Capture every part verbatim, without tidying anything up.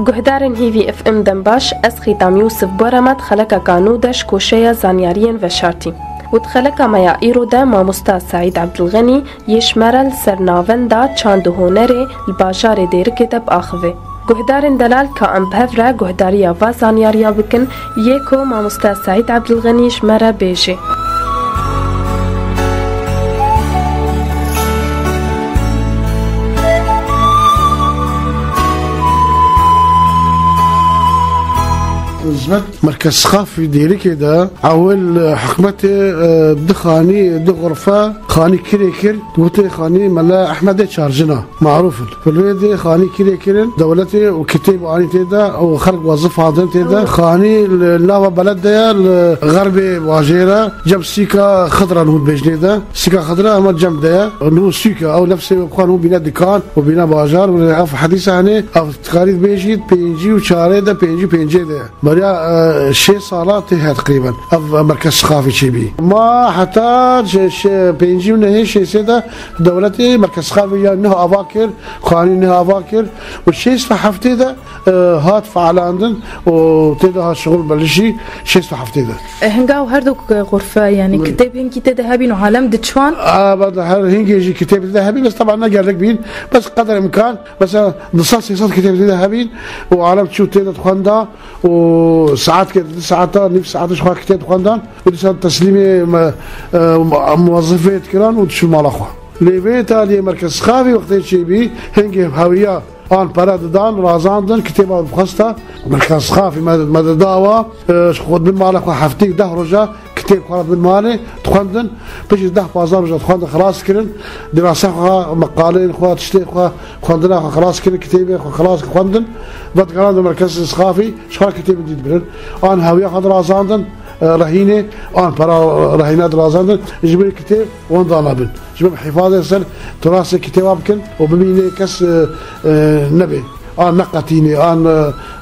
Guhdarên Hîvî F M dem baş, ez Xîtam Yûsif Boremet xelekeka nû de ji koşeya zanyariyên veşartî. Û di xeleka me ya îro de mamosta Seîd Ebdilxenî yê ji me re li ser navenda çand û hunerê li bajarê Dêrikê de biaxive. Guhdarên delal ka em bi hev re guhdariya va zanyariya bikin, yê ku mamosta Seîd Ebdilxenî ji me re bêje. Hizmet Merkez Sixafî Dêrikê de ewil, e, hikûmetê, e, du xanî, du xurfe xanî kirê kir, gote xanî Mela Ehmedê Çarjina, marûf in. Li vê dê xanî kirê kirin, dewletê û kitêb anî tê de û xelk wezif hatin tê de. Xanî li nava beled de ye, li xerbê bajêr e, cem sîka Xidra nû bêjnê de. Sîka Xidra hema cem de ye. Nû sûk e, ew nefsê wê bixwe nû bîne dikan û bîne bajar û ev hedîsa henê, ev dikarî dibêjît pêncî û çarê de, pêncî û pêncê de ye. Beriya, e, şêst sala tê he teqrîben. Ev, e, Merkez Sixafî çêbî. Ma heta şe-, şe-, pêncî û nehê şêstê de dewletê Merkez Sixafî ya neh ava kir, xanî neh ava kir û şêst û heftê de, e, hat fealandin û tê de hat şixul belişî şêst û heftê de. E, hinga û her du xurfe, yanî Min- kitêb hingî tê de hebîn û alem diçwan? A, ba de her hingê jî kitêb tê de hebîn, bes teba ne gelek bîn, bes qeder imkan, mesela du sed sê sed kitêb tê de hebîn û alem çû tê de dixwenda. û saetke, di saeta, nîv saeta ji xwe kitêb dixwendan û dîsan teslîmê me, e, muwezifê dikiran û diçûn mala xwe. Lê vê taliyê Merkez Sixafî wextê çêbî, hingê hewiya an pere didan, razandin, kitêba bixwesta Merkez Sixafî me, me dida wa, e, ji xwe bin mala xwe heftî deh roja kitêb xwe re bin malê dixwendin, piştî deh pazdeh roja dixwendin, xilas kirin, dirasa xwe, meqaleyên xwe, tiştê xwe, xwendina xwe xilas kirin, kitêbê xwe xilas xwendin, vedigerandin Merkez Sixafî, ji xwe kitêbên dî dibirin. An hewiya xwe dirazandin, e, rehînê, an pera rehîna dirazandin, ji ber kitêb wan danabin. Ji ber hifazê ser turasê kitêba bikin û bimîne kes, e, e, nebê. An neqetînê, an, e,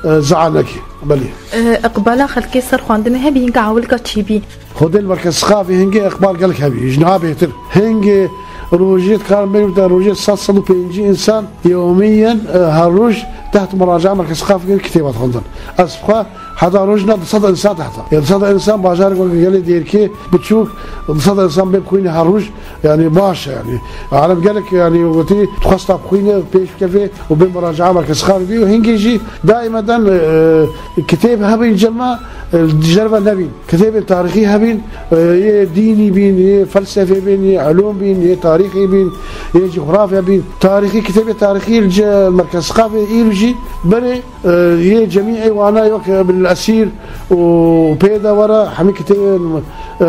e, zea nekê. Belê. E, iqbala xelkê ser xwendinê hebî, hinga ewilka çêbî? Xwedê li Merkez Sixafî hingê iqbal gelek hebî, ji niha bêhtir. Hingê rojê dikarin bêjin te rojê sed, sed û pêncî însan yewmiyen, e, her roj teht muraca Merkez Sixafî kirin kitêba dixwendin. Ez xwe heta roj na du sed însan tehta. Ya du sed însan bajarek wek gelê Dêrikê biçûk, du sed însan bê bixwîne her roj, yanî baş e, yanî. Alem gelek, yanî, wekî dixwesta bixwîne, pêş bikeve û bê muraca Merkez Sixafî bî û hingê jî daîmeden, e, kitêb hebîn cema, e, ji derve nebîn. Kitêbên tarîxî hebîn, e, yê dînî bîn, yê felsefê bîn, yê ilûm bîn, yê tarîxê bîn, yê cografya bîn. Tarîxî, kitêbê tarîxî li ce-, Merkez Sixafê îro jî berê, e, yê cemî ê wana yok, e, Ibn el-Esîr û pê de were hemî kitêbên, e,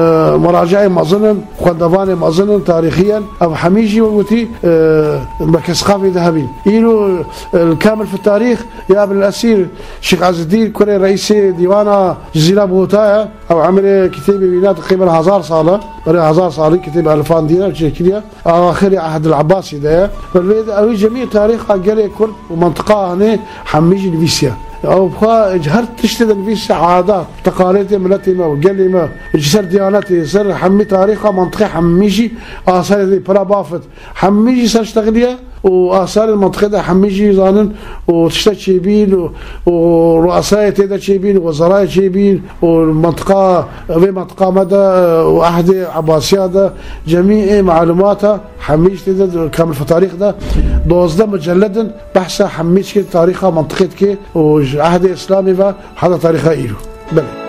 muracaê mezin in, xwendevanê mezin in, tarîxî yen. Ev hemî jî wek gotî, e, Merkez Sixafê de hebîn. Îro, e, El-Kamil fi Tarîx ya Ibn el-Esîr, Şêx Ezedîn, kurê reîsê dîwana Cizîra Bûta ye. Ew emrê kitêbê wîna teqrîben hezar sal e. Berê hezar salî kitêbê elifandî ye, çêkiriye. Axirê Ehdil Ebasî de ye. Bi vê de ew cemî tarîxa gelê Kurd û mentiqa hanê hemî jî nivîsiye. Ew xwe ji her tiştê de nivîsiye, adat, teqalêdê miletê me û gelê me, ji ser diyanetê, ser hemî tarîxa mentiqê hemî jî asarê dê pira bafit. Hemî jî ser ştexiliye û asarên mentiqê de hemî jî zanin û tişte çêbîn û, û ruasayê tê de çêbîn û wezarayê çêbîn û mentiqa, vê mentiqa me de û ehdê Ebasiya de cemî ê malûmata hemî jî tê de Kamil fi Tarîx de dozdeh mucelledin behsa hemî çikê tarîxa mentiqê dike û ji ehdê Îslamê ve heta tarîxa îro. Belê.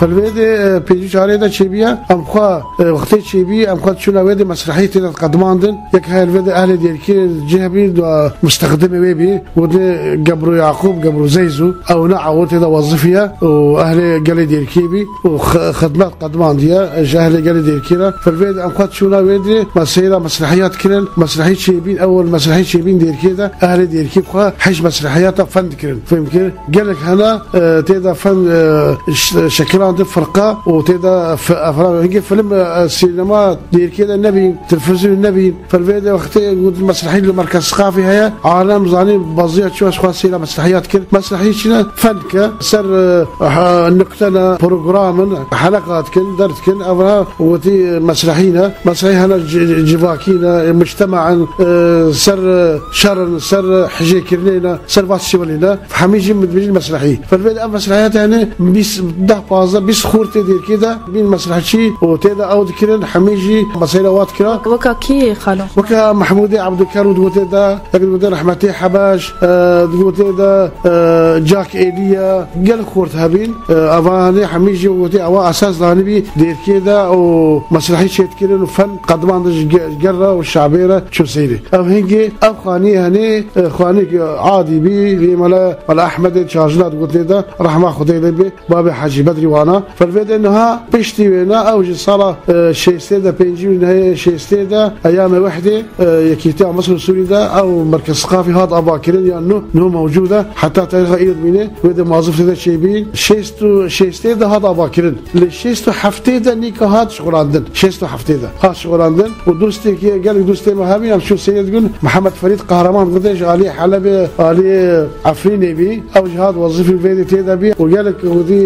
Felvê de, e, pêncî çarê de çêbîye, em xwe, e, wextê çêbî, em xwe çûna wê de mesrehî tê de qedmandin. Yek her vê de ehlê Dêrkê cih bî, da mustexdimê wê bî. Û de Gebru Yaqûb, Gebru Zeyzû, ew ne ew tê de wezifiye û ehlê gelê Dêrkê bî û xi-, xidmet qedmandiye ji ehlê gelê Dêrkê re. Fil vê de em xwe çûna wê de me seyra mesrehiyat kirin. Mesrehî çêbîn, ewil mesrehî çêbîn Dêrkê de ehlê Dêrkê xwe hej mesrehiyata fend kirin. Fêm kir. Gelek hene, e, tê de fend, e, ş-, şekilan Di firqa û tê de fi-, efra-, hingê film, e, sînema Dêrikê de nebîn, televîzyon nebîn. Fir vê de wextê got mesrehî li Merkez Siqafî heye. Alem zanî baziya çi xwest sêra mesrehiyat kir. Mesrehî çi ne? Fen ke ser, e, ha, nukte ne, program in, heleqat kin, derd kin. Evra wetî mesrehî ne. Mesrehî hene ci-, civakî ne, e, mujtema in, e, ser, e, şer in, ser, e, hijêkirinê ne, ser va şiwilî ne. Hemî jî min dibêjin mesrehî. Fir vê de ev mesrehiyat hene bîst, deh, pazdeh, bîst xortê Dêrikê de bîn mesrehçî û tê de ew dikirin, hemî jî mesele wa dikira. Weka kî xalo? Weka Mehmûdê Ebdulker û di gotê de, yek di gotê Rehmetê Hebeş, e, di gotê de, e, Cak Êliye, gel xort hebîn. E, evanê hemî jî gotê ewa esas danibî Dêrikê de û mesrehî çêdikirin û fen qediman de ji ge-, ger re û şabê re çû seyrê. Ev hingê, ev xanî henê, e, xanî adî bî, vê mele, mele Ehmedê Çarjina di gotê de, rehma Xwedê lê bê. Babê Hecî Bedrî wana. Fir vê de niha piştî wêna ew ji sala, e, şêstê de, pêncî û nehê şêstê de, Eyamê Wehdê, e, Yekîtiya Misir û Sûrî de ew Merkez Siqafî hat avakirin ya nû, nû mewcûd e. Heta tarîxa îro dimîne, wê de mazif tê de çêbîn. Şêst û şêstê de hat avakirin. Lê şêst û heftê de nîka hat şixulandin. Şêst û heftê de hat şixulandin. Û dostê ki, gelek dostê me hebî, em çû seyr dikin. Mihemed Ferîd Qehreman gotê ji alî Helebê, alî Efrînê bî. Ew jî hat wezîfî vê de tê de bî û gelek wî,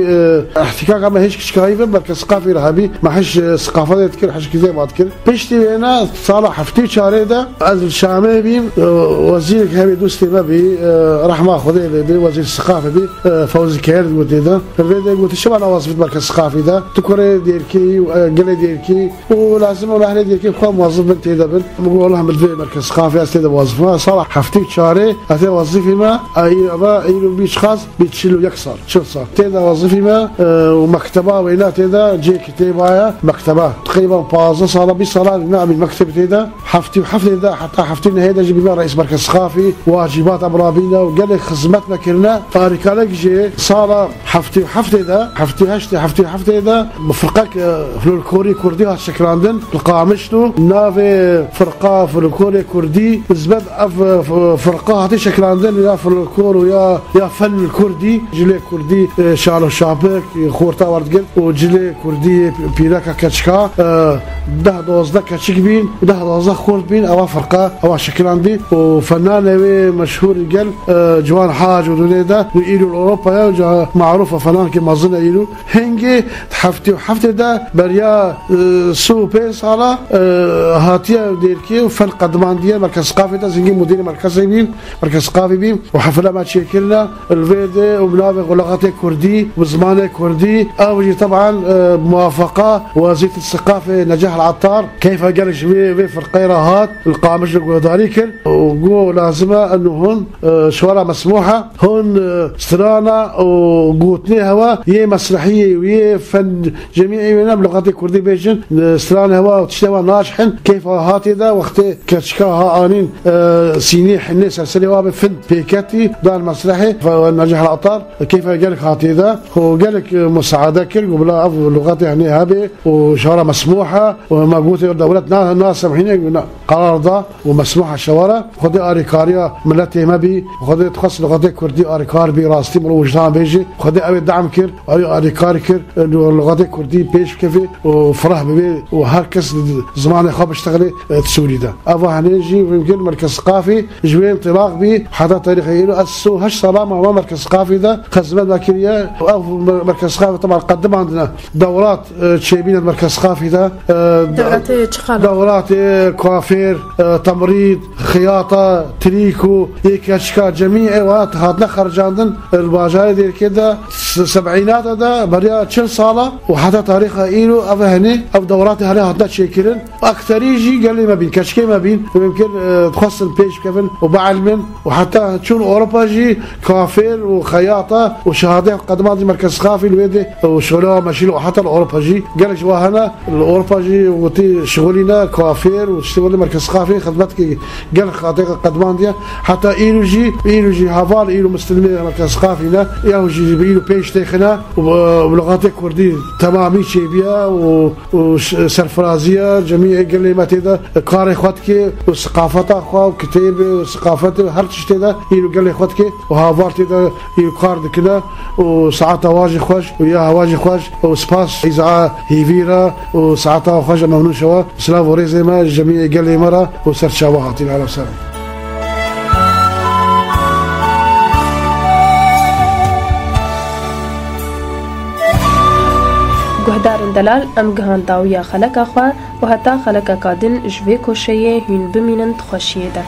e, îhtîkaka me hişk çikayî ve Merkez Siqafî re hebî. Me hiş, e, siqafetê dikir, hiş kitêba dikir. Piştî wêne sala heftê û çarê de ez li Şamê bîm, e, wezîrek hebî dostê me bî, e, rehma Xwedê lê bê, wezîr Siqafê bî, e, Fewzî Keyer di gotê de. Vê de gotî, çima nawazifit Merkez Siqafî de? Tu kurê Dêrkî, e, gelê Dêrkî, û lazim e ehlê Dêrkê xwe muwazif bin, tê de bin. Min got, "Wela min divê Merkez Siqafê ez tê de wazif me." Sala heftê û çarê ez tê wazifî me, ey, eva, îro bî çiqas, bî çil û yek sal, çil sal. Tê de wazifî me, e, û mekteba wêna tê de, cê kitêba ye, mekteba. Teqrîben pazdeh sala, bîst sala ne, em mekteb tê de. Heftê û heftê de, heta heftê û nehê de jî bîme reîs Merkez Siqafî, wacîbat em rabîne û gelek xizmet me kirine. Tarîkalek jî sala Heftê û heftê de, heftê û heştê, heftê û heftê de bi firqek, e, folklorî kurdî hat şekilandin li Qamişlo. Navê firqa folklorê kurdî, nisbet ev, e, f-, firqa hatî şekilandin ya folklor û ya, ya fen kurdî, cilê kurdî, e, şal û şapik, e, xorta werdigir û cilê kurdî, pîreka keçika, e, deh dozdeh keçik bîn, deh dozdeh xort bîn, ewa firqa, ewa şekilandî û fenanê wê meşhûr gel, e, Ciwan Hac û dunê de, û îro li Ewropa ye, ca marûf e, fenankê mezin e îro. Hingê heftê û heftê de beriya, e, sê û pênc sala, e, hatiye Dêrkê û fen qedimandiye Merkez Siqafê de, zingî mudîrê merkezê bî, Merkez Siqafê bî û hefle me çêkirine. Li vê de û bi navê Xulaqatê Kurdî, bi zimanê Kurdî, ew jî teban, e, muwafaqa Wezîrê Siqafê Necah El Attar, keyfa gelek ji vê, vê firqeyê re hat, li Qamişlo guhdarî kir û got, lazim e eno hûn, e, şwara mesmûh e, hûn, e, strana û gotinê hewa yê mesrehiyê û yê fen cemî ê wêne bi luqatê Kurdî bêjin, e, stranê hewa û tiştê hewa naşihin, keyfa hatê de wextê keçika ha anîn, e, sînî hinê ser serê wa bi fin pêketî, dan mesrehê, ve Necah El Attar, keyfa gelek hatê de, û gelek, e, musaade kir, û bila ev luqatê hinê hebê, û şara mesmûh e, û hema gotê dewlet na, nasemhîne, na, qerar da, û mesmûh e şewara. Xwedê arîkariya miletê me bî, Xwedê dixwest luqatê Kurdî arîkar bî, rastî min wijdan bêjî, Xwedê ew ê dam kir, ew ê arîkar kir, e, luqatê Kurdî pêş bikeve û fireh bibe û her kes di zimanê xwe biştexile, e, di Sûrî de. Eva henê jî mimkin Merkez Siqafî ji wê întilaq bî, heta tarîxê îro ez sê û heşt sala mama Merkez Siqafî de xizmet me kiriye. Ev Merkez Siqafî teban qedimandine dewrat, e, çêbîne Merkez Siqafî de, e, Dewratê çi qala? Dewratê kuafêr, e, temrîd, xiyata, trîko, yê keçika, cemî ewa hatine xercandin, e, li bajarê Dêrkê de, s-, seb'înata de, beriya çil sala û heta tarîxa îro ev henê, ev dewratê henê hatine çêkirin. Akterî jî gelê me bîn, keçikê me bîn, mimkin, e, dixwestin pêş bikevin û bielmin û heta çûn Ewropa jî kafêr û xeyata û şehadê qediman jî Merkez Siqafî li wê dê û şolê wa meşîl û heta li Ewropa jî gelek ji wa hene, li Ewropa jî witî şixulîne kafêr û tiştê welê Ke Siqafî xidmetkî gelek xatê qedmandiye. Heta îro jî, îro jî heval îro mislimê ke Siqafî ne, yaw jî bi îro pêş têxine û bi, bi lixatê kurdî temamî çêbiye û, û ş-, serfiraziye cemîyê gelê me tê de karê xwe dike û siqafeta xwe û kitêbê û siqafetê û her tiştê de îro gelê xwe dike û haval tê de îro kar dikine û saeta wa jî xweş û ya hewa jî xweş û spas îza hîvî re û saeta xweş e memnûn şewe. Silav û rêzê me ji cemîyê gelê me re û ser çawa hatîn. Ehlen we sehlen. Guhdarên delal, em gihan dawiya xeleka xwe û heta xelekeka din ji vê koşeyê hûn bimînin di xweşiyê de.